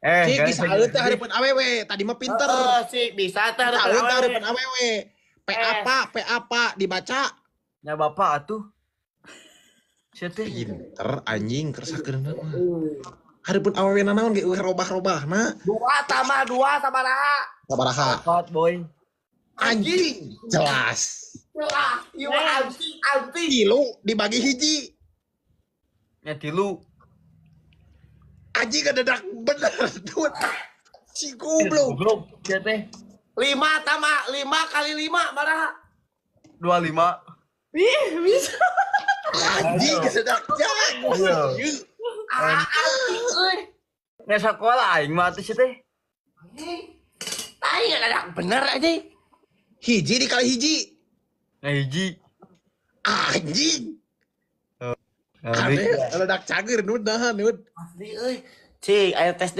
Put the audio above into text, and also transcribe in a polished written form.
Eh, Cik guys, bisa aleuh teh hareupeun awewe, tadi mah pinter. Heeh, sih bisa teh Bisa hareupeun aleuh teh awewe. Hareupeun awewe. P Eh. apa, P apa dibaca. Nya bapak atuh. Sia teh. Pinter anjing kersakeun mah. Hareupeun awewe nanaon ge eueuh robah-robahna. Dua tambah dua sabaraha? Sabaraha? 4, boy. Anjing, jelas. Wah, ieu mah anjing anjing. 3 dibagi 1. Nya 3. Anjing ngededak bener tuh. Si goblok. Goblok sia teh. 5 tambah 5 kali 5 baraha? 25. Ih, bisa. Anjing ngededak jago. Iya. Ah, anjing euy. Nya sakola aing mah atuh sia teh. Anjing. Tai ngededak bener anjing. 1 dikali 1. Nya 1. Anjing. Aneh, ngededak cager, Nud, nah, Nud. Asli euy. Cik, ayo tes deh.